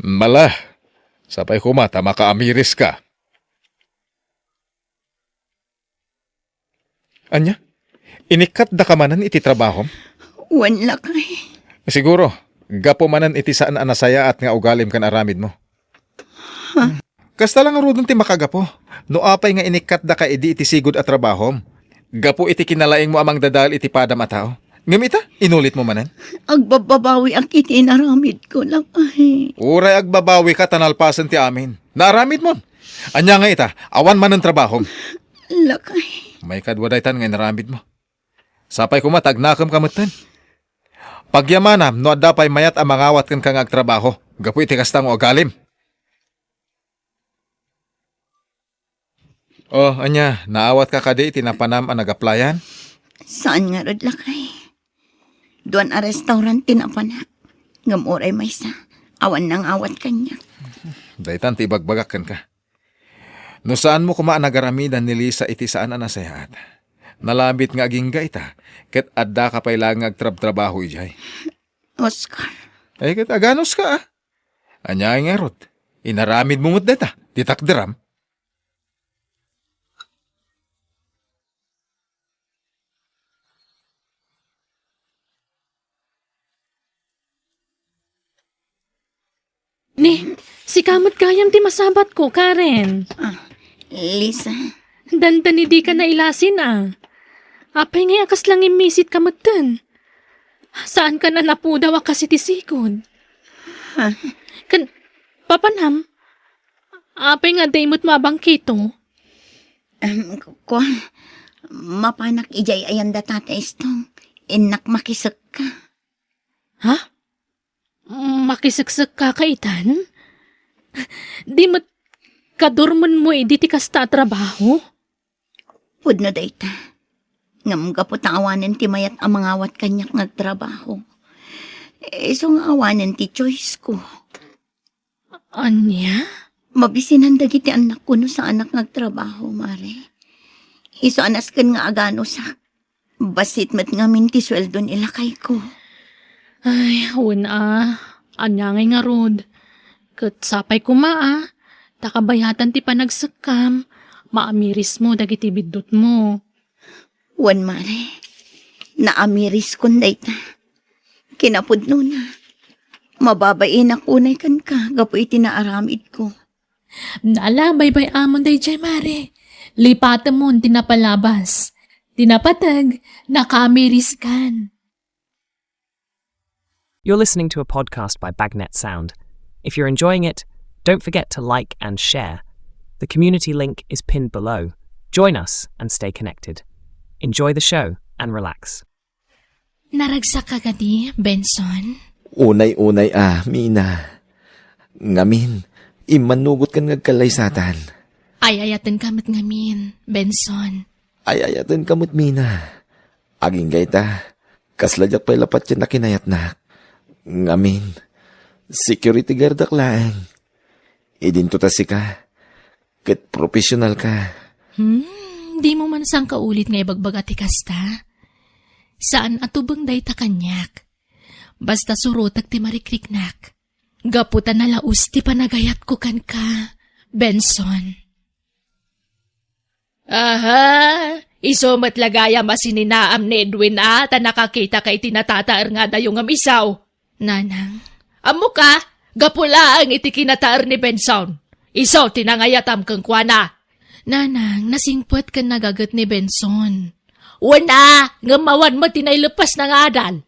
Mala, sapay koma ta makaamiriska. Ania? Inikkatdaka manen iti trabahom? Wen, lakay. Siguro, Gapu manen iti saan a nasayaat nga ugalim ken aramidmo. Kasta la ngaruden ti makagapu. No apay nga inikkatdaka idi iti sigud a trabahom, gapu iti kinalaingmo a mangdadael iti padam a tao. Ngem ita, inulitmo manen? Agbabbabawiak iti inaramidko, lakay. Uray agbabawika ta nalpasen ti amin. Naaramidmon. Ania nga ita, awan manen trabahom. Lakay. Maikadua daytan nga inaramidmo. Sapay koma ta agnakem ka metten. Pagyamanam no adda pay mayat a mangawat kenka nga agtrabaho gapu iti kasta nga ugalim. Oh, ania, naawatka kadi iti napanam a nagaplayan? Saan ngarud, lakay. Duan a restaurant ti napanak. Ngem uray maysa, awan nangawat kaniak. Daytan ti ibagbagak kenka. No saanmo koma a nagaramidan ni Lisa iti saan a nasayaat, nalabit nga agingga ita, ket addaka pay laeng nga agtrabtrabaho idiay. Oscar. Ay, ket aganuska, a. Ania ngarud? Inaramidmo met dayta, ti takderam? Ni, sika met gayam ti masabatko, Karen. Ah, Lisa. Dandani dika nailasin, a. Apay ngay a kasla ngimmisit ka metten? Saankan a napudaw a kas iti sigud. Ha? Ken, papanam, apay nga adda imutmo a bangkito? Em, ku-, kuan, mapanak idiay ayan da Tata Estong. Innak makisekka. Ha? Makiseksekka kaitan? Di met kadurmenmo idi ti kasta a trabaho? Pudno dayta. Ngem gapu ta awanen ti mayat a mangawat kaniak nga agtrabaho, isu nga awanen ti choice ko. Ania? Mabisinan dagiti annakko no saanak nga agtrabaho, Mare. Isu a nasken nga aganusak. Bassit met ngamin ti sueldo ni lakayko. Ay, wen a. Ania ngay ngarud? Ket sapay koma a, ta kabayatan ti panagsekkam, maamirismo dagiti biddutmo. Wen, Mare, naamiriskon dayta. Kinapudnona, mababainak unay kenka gapu iti naaramidko. Ala, baybay-amon daydiay, Mare. Lipatemon ti napalabas. Ti napateg, nakaamiriskan. You're listening to a podcast by Bagnet Sound. If you're enjoying it, don't forget to like and share. The community link is pinned below. Join us and stay connected. Enjoy the show and relax. Naragsak ka kadi, Benson? Unay-unay a, Mina. Ngamin, immannugot kan nga agkallaysatan. Ay-ayaten ka met ngamin, Benson. Ay-ayaten ka met, Mina. Agingga ita, kasla diak pay la patien a kinayatnak. Ngamin, security guardak laeng. Idinto ta sika, ket professional ka. Hmm, dimo man sangkaulit nga ibagbaga ti kasta? Saan a tubeng dayta kaniak. Basta surotek ti marikriknak. Gapu ta nalaus ti panagayatko kenka, Benson. Aha, isu met la gayam a sininaam ni Edwin a ta nakakitaka iti natataer nga adayo ngem isu. Nanang. Ammoka, gapu laeng iti kinataer ni Benson. Isu ti nangayatam kenkuana. Nanang, nasingpet ken nagaget ni Benson. Wen a, ngem awan met ti naileppasna nga adal.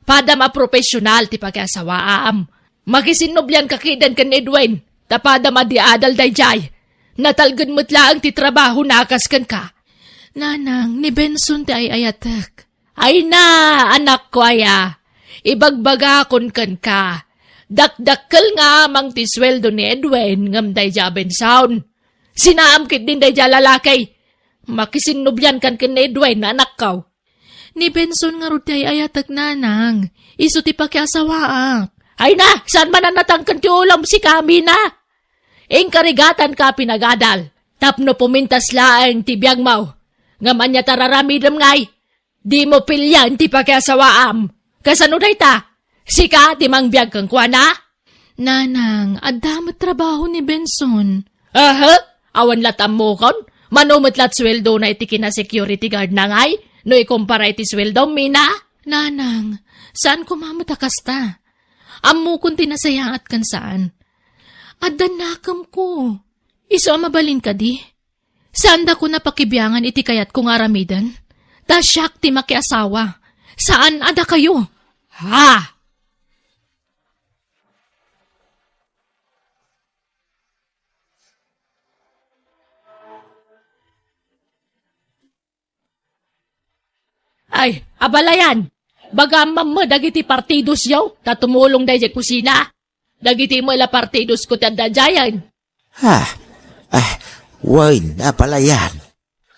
Padam a profesional ti pakiasawaam. Makisinnublianka ketdin ken Edwin, ta padam a di adal daydiay. Natalged met laeng ti trabahona a kas kenka. Nanang, ni Benson ti ay-ayatek. Ay na, anakko aya. Ibagbagakon kenka. Dakdakkel nga amang ti sueldo ni Edwin ngem daydiay a Benson. Sinaam ketdin daydiay a lalaki. Makisinnubliankan ken ni Edwin, anakko. Ni Benson ngarud ti ay-ayatek, Nanang. Isu ti pakiasawaak. Ay na, saan man a natangken ti ulom sika, Mina? Inkarigatanka a pinagadal, tapno pumintas laeng ti biagmo. Ngem ania ti ar-aramidem ngay? Dimo pilian ti pakiasawaam. Kasano dayta? Sika ti mangbiag kenkuana? Nanang, adda met trabaho ni Benson. Aha? Awan la't ammokon? Mano met la't sueldona iti kina-security guardna ngay no ikumpara iti sueldom, Mina? Nanang, saan koma met a kasta. Ammokon ti nasayaat ken saan. Adda nakemko. Isu a mabalin kadi? Saandakon a pakibiangan iti kayatko nga aramiden? Ta siak ti makiasawa. Saan a dakayo. Ha? Ay, abalayan! Baga ammam met dagiti partidosyo, ta tumulong daydiay kusina. Dagiti met la partidosko ti adda diayen. Ah, ah, wen, abalayan.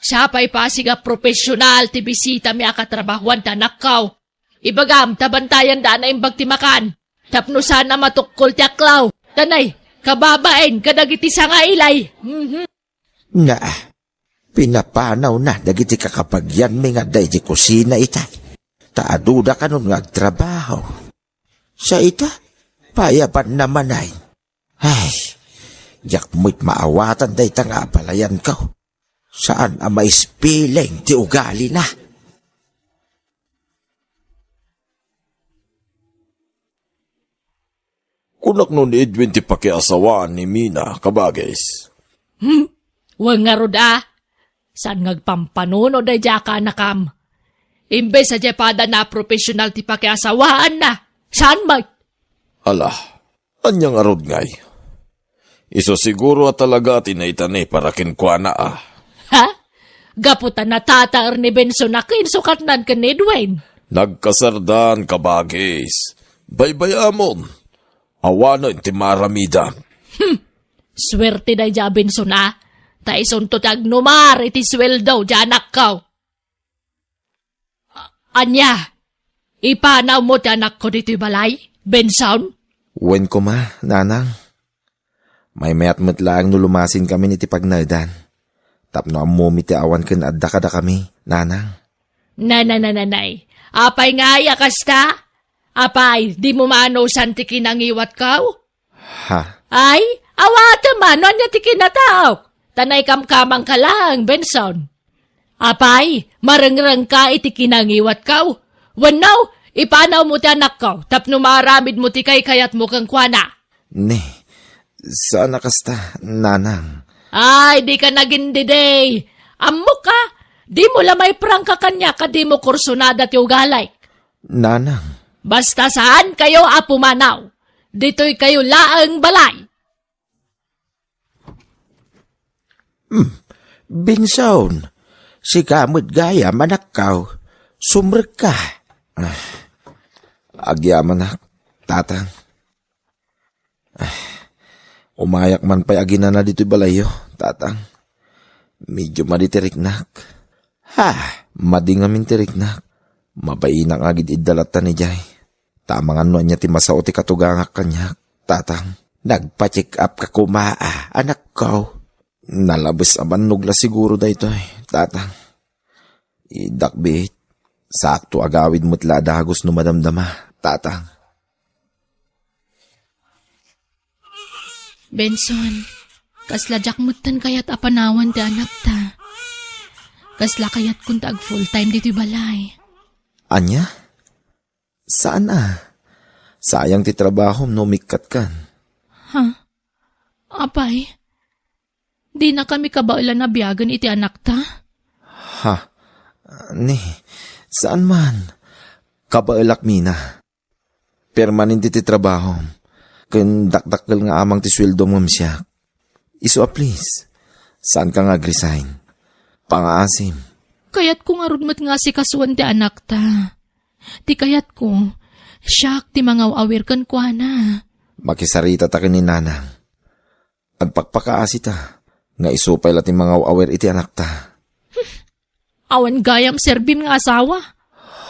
Siak pay pasig a profesional ti bisitami a katrabahoan ti anakko. Ibagam, ta bantayanda a naimbag ti makan. Tapno saan a matukkol ti aklaw. Tanay, kababain kadagiti sangailay. Mhm. Na, pinapanawna dagiti kakabagianmi nga adda iti kusina ita. Ta aduda kanon nga agtrabaho. Sa ita, payabanna manen. Ay, diak met maawatan dayta nga abalayanko. Saan a maispiling ti ugalina. Kunak no ni Edwin ti pakiasawaan ni Mina, kabagis. Hmm? Wen ngarud a. Saan nga agpampanunot daydiay a kaanakam? Imbes a diay padana a profesional ti pakiasawaanna. Saan met? Ala, ania ngarud ngay? Isu siguro a talaga ti naitani para kenkuana a. Ha? Gapu ta natataer ni Benson a kinsukatnan ken ni Edwin. Nagkasardan, kabagis. Baybay-amon. Awanen ti maaramidan. Hmm. Suerte daydiay a Benson a. Ta isunto ti agnumar iti sueldo diay anakko. A-, ania? Ipanawmo ti anakko ditoy balay, Benson? Wen koma, nanang. Maymayat met laeng no lumasinkami iti pagnaedan. Tapno ammomi ti awan ken adda kadakami, nanang. Nananananay. Apay ngay a kasta? Apay, dimo maanusan ti kinangiwatko? Ha? Ay, awatem a no ania ti kinataok. Ta naikamkamangka laeng, Benson. Apay, marengrengka iti kinangiwatko. Wenno, ipanawmo ti anakko tapno maaramidmo ti kaykayatmo kenkuana. Ne, saan a kasta, nanang. Ay, dika nagindidi. Ammok a, dimo la maiprangka kaniak a dimo kursunada ti ugalim. Nanang. Basta saankayo a pumanaw. Ditoykayo laeng balay. Hmm. Benson, sika met gayam, anakko. Sumrekka. Ah, agyamanak, tatang. Ah, umayak man pay aginana ditoy balayyo, tatang. Medyo madi ti riknak. Ha, madi ngamin ti riknak. Mabainak nga agid-idda latta idiay. Ta amangan no ania ti masao ti katugangak kaniak, tatang. Nagpa-check up ka koma a, anakko. Nalabes a bannog la siguro daytoy, tatang. Iddak biit, saakto agawid met la a dagus no madamdama, tatang. Benson, kasla diak metten kayat a panawan ti anakta. Kasla kayatkon ta ag full time ditoy balay. Ania? Saan a? Sayang ti trabahom no umikkatkan. Ha? Apay, dinakami kabaelan a biagen iti anakta? Ha? Ni, saan man? Kabaelak, Mina. Permanente ti trabahom, ken dakdakkel nga amang ti sueldom ngem siak. Isu a please, saanka nga agresign. Pangaasim. Kayatko ngarud met nga asikasoen ti anakta. Ti kayatko, siak ti mangaw-awir kenkuana. Makisaritata ken ni nanang. Agpakpakaasita nga isu pay la ti mangaw-awir iti anakta. Awan gayam serbim nga asawa.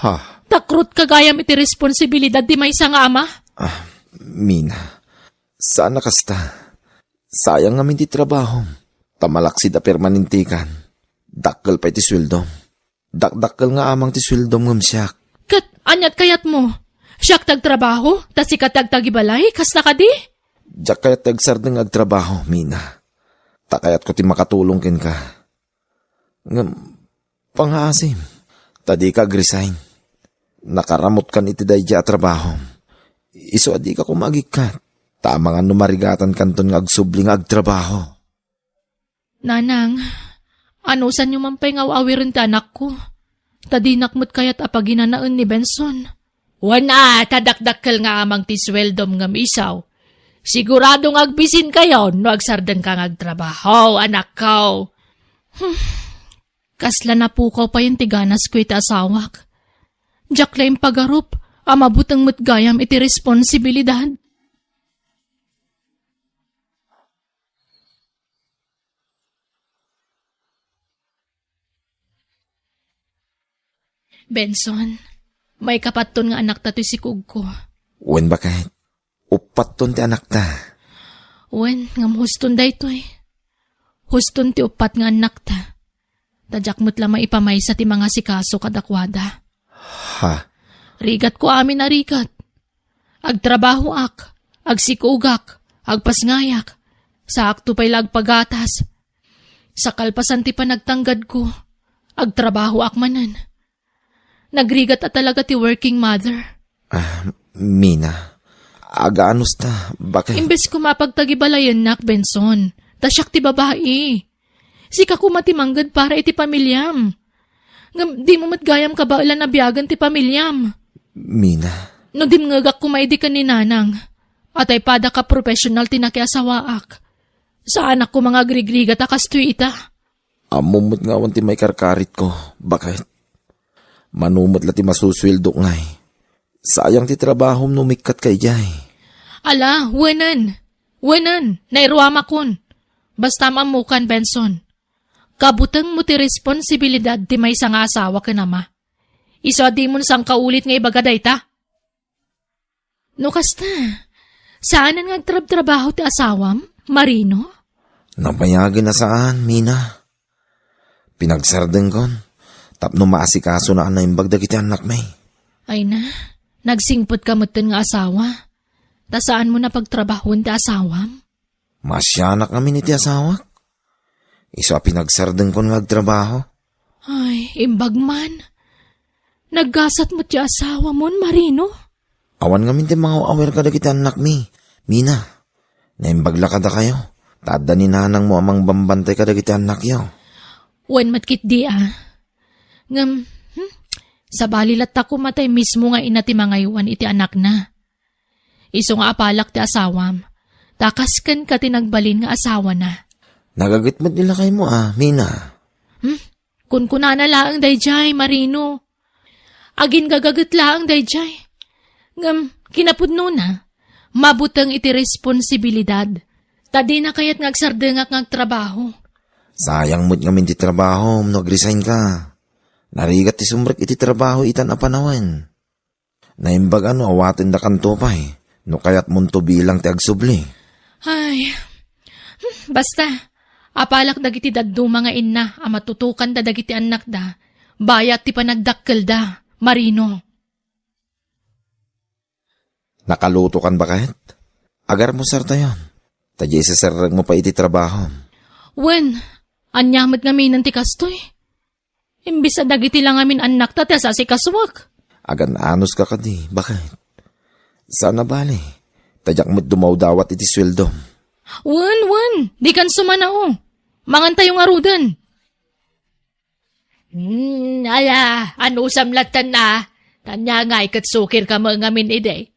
Ha? Takrutka gayam iti responsibilidad ti maysa nga ama. Ah, Mina, saan a kasta. Sayang ngamin ti trabahom. Ta malaksid a permanentekan, dakkel pay ti sueldom. Dakdakkel nga amang ti sueldom ngem siak. Ket aniat kayatmo? Siak ti agtrabaho, ta sika ti agtagibalay, kasta kadi? Diak kayat ti agsardeng nga agtrabaho, Mina. Ta kayatko ti makatulong kenka. Ngem, pangaasim, ta dika agresign. Nakaramutkan iti daydiay a trabahom. Isu a dika koma agikkat, ta amangan no marigatan kanton nga agsubli nga agtrabaho. Nanang, anusanyo man pay nga aw-awiren ti anakko? Ta dinak met kayat a paginanaen ni Benson. Wen a, ta dakdakkel nga amang ti sueldom ngem isu. Sigurado nga agbisinkayon no agsardengka nga agtrabaho, anakko. Hmm. Kasla napukaw payen ti ganasko iti asawak. Diak la impagarup a mabuteng met gayam iti responsibilidad. Benson, maikapatton nga anakta toy sikugko. Wen, baket. Uppatton ti anakta. Wen, ngem huston daytoy. Huston ti uppat nga annakta. Ta diak met la maipamaysa ti mangasikaso kadakuada. Ha? Rigatko amin a rigat. Agtrabahoak, agsikugak, agpasngayak. Saakto pay la agpagatas. Sa kalpasan ti panagtanggadko, agtrabahoak manen. Nagrigat a talaga ti working mother. Ah, Mina, aganos ta, baket. Imbes koma pagtagibalayennak, Benson, ta siak ti babai. Sika koma ti mangged para iti pamiliam. Ngem dimo met gayam kabaelan a biagen ti pamiliam. Mina. No dimngegak koma idi ken ni Nanang, atay pada ka professional ti nakiasawaak. Saanak koma nga agrigrigat a kastoy ita. Ammom met nga awan ti maikarkaritko, baket. Mano met la ti masusueldok ngay. Sayang ti trabahom no umikkatka idiay. Ala, wenen. Wenen, nairuamakon. Basta ammokan, Benson. Kabutengmo ti responsibilidad ti maysa nga asawa ken ama. Isu a dimon sangkaulit nga ibaga dayta. No kasta, saanen nga agtrabtrabaho ti asawam, Marino? Nabayagen a saan, Mina. Pinagsardengkon tapno maasikasona a naimbag dagiti annakmi. Ay na, nagsingpetka metten nga asawa. Ta saanmo napagtrabahoen ti asawam? Maasianak ngamin iti asawak. Isu a pinagsardengkon nga agtrabaho. Ay, imbag man. Naggasat met ti asawamon, Marino? Awan ngamin ti mangaw-awir kadagiti annakmi, Mina. Naimbag la kadakayo, ta adda ni nanangmo a mangbambantay kadagiti annakyo. Wen met ketdi a. Ngem, hmm, sabali latta koma tay mismo nga ina ti mangaywan iti anakna. Isu nga apalak ti asawam, ta kas kenka ti nagbalin nga asawana. Nagaget met ni lakaymo a, Mina. Hmm? Kunkunana laeng daydiay, Marino. Aginggagaget laeng daydiay. Ngem, kinapudnona, mabuteng iti responsibilidad. Ta dina kayat nga agsardengak nga agtrabaho. Sayang met ngamin ti trabahom no agresign ka. Narigat ti sumrek iti trabaho itan a panawen. Naimbag a no awatendakanto pay, no kayatmonto bilang ti agsubli. Ay, hmm, basta, apalak dagiti dadduma nga inna a matutokanda dagiti annakda, bayat ti panagdakkelda, Marino. Nakalutokan, baket? Agarmusartayon, ta diay saserrengmo pay iti trabahom. Wen, ania met ngaminen ti kastoy? Imbes a dagiti la ngamin annakta ti asasikasoak. Agan-anos ka kadi, baket? Saan a bale, ta diak met dumawdawat iti sueldom. Wen, wen, dikan sumanao. Mangantayo ngaruden. Hmm, ala, anusam lattan a. Ania ngay ket sukirka met ngamin idi.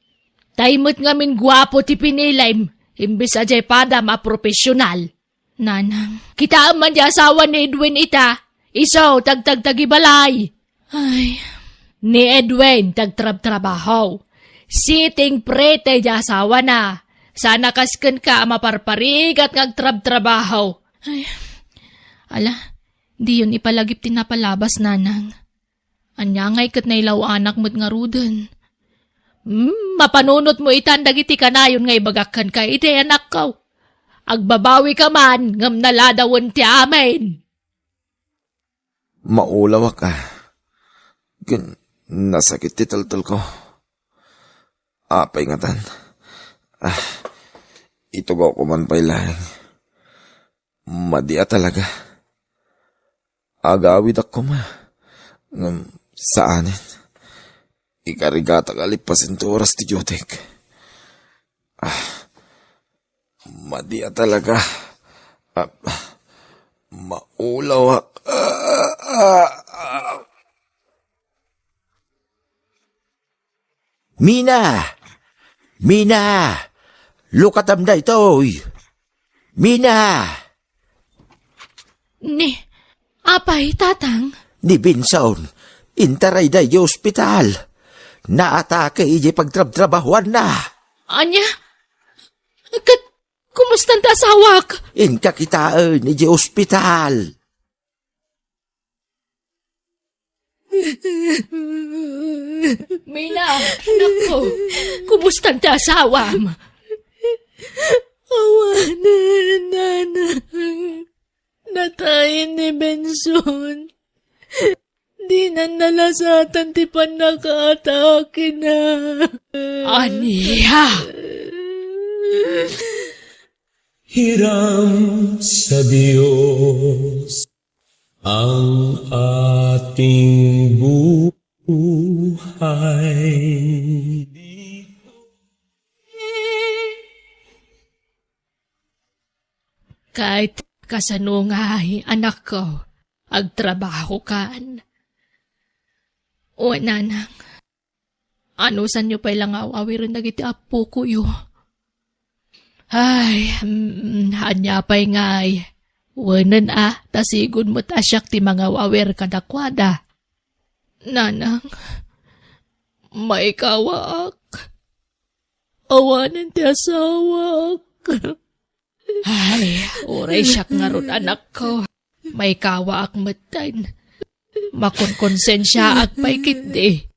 Tay met ngamin guapo ti pinilim, imbes a diay padam a profesional. Nanang. Kitaem man ti asawa ni Edwin ita. Isu, tagtagtagi balay. Ay. Ni Edwin, tagtrabtrabaho. Sitting pretty ti asawana. Saan a kas kenka a maparparigat nga agtrabtrabaho. Ay. Ala, diyon ipalagip ti napalabas, Nanang. Ania ngay ket nailaw-anak met ngaruden. Hmm, mapanunotmo itan dagiti kanayon nga ibagak kenka idi, anakko. Agbabawika man, ngem naladawen ti amin. Maulawak a. Ken nasakit ti teltelko. Apay ngatan? Ah, itugawko man pay laeng. Madi a talaga. Agawidak koma. Ngem saanen. Ikarigatak a lippasen ti oras ti diotek. Madi a talaga. Ah, maulawak. Ah, ah, ah. Mina! Mina! Lukatam daytoy! Mina! Ni, apay, Tatang? Ni Benson, intarayda idiay ospital. Naatake idiay pagtrabtrabahuanna. Ania? Ket kumusta ti asawak? Inka kitaen idiay ospital. Mina, anakko, kumusta ti asawam? Awanen, nanang. Natay ni Benson. Dinan nalasatan ti pannakaatakena. Ania? Hiram sa Dios ang ating buhay. Ket kasano ngay, anakko, agtrabahokan? O, nanang, anusanyo pay la nga aw-awiren dagiti appokoyo? Ay, mm, ania pay ngay? Wenen a, ta sigun met a siak ti mangaw-awir kadakuada. Nanang, maikawaak. Awanen ti asawak. Ay, uray siak ngarud, anakko. Maikawaak metten. Makonkonsensiaak pay ketdi.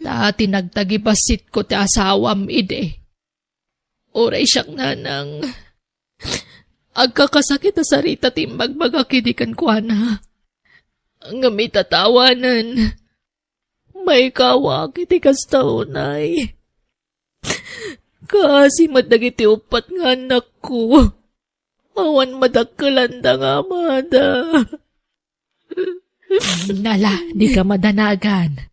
Ta ti nagtagibasitko ti asawam idi. Uray siak, nanang. Agkakasakit a sarita ti imbagbaga kidi kenkuana. Ngem ita ta awanen, maikawaak iti kasta unay. Kaasi met dagiti uppat nga annakko. Awan madakkelanda nga amada. Nala, dika madanagan.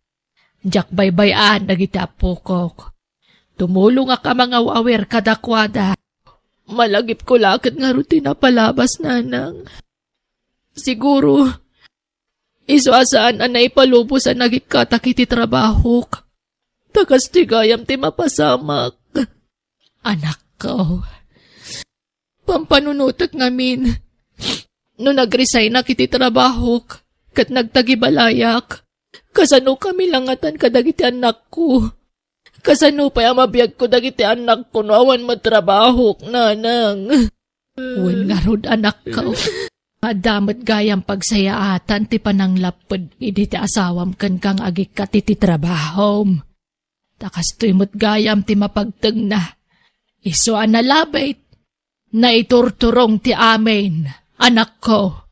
Diak baybay-an dagiti appokok. Tumulongak a mangaw-awir kadakuada. Malagipko la ket ngarud ti napalabas, nanang. Siguro, isu a saan a naipalubos a nagikkatak iti trabahok. Ta kastoy gayam ti mapasamak. Anakko, pampanunotek ngamin. No nagresignak iti trabahok, ket nagtagibalayak, kasano kami langatan kadagiti annakko? Kasano pay a mabiagko dagiti annakko no awan met trabahok, nanang? Wen ngarud, anakko. Adda met gayam pagsayaatan ti pananglapped idi ti asawam kenka nga agikkat iti trabahom. Ta kastoy met gayam ti mapagtengna. Isu a nalabit, naiturturong ti amin, anakko.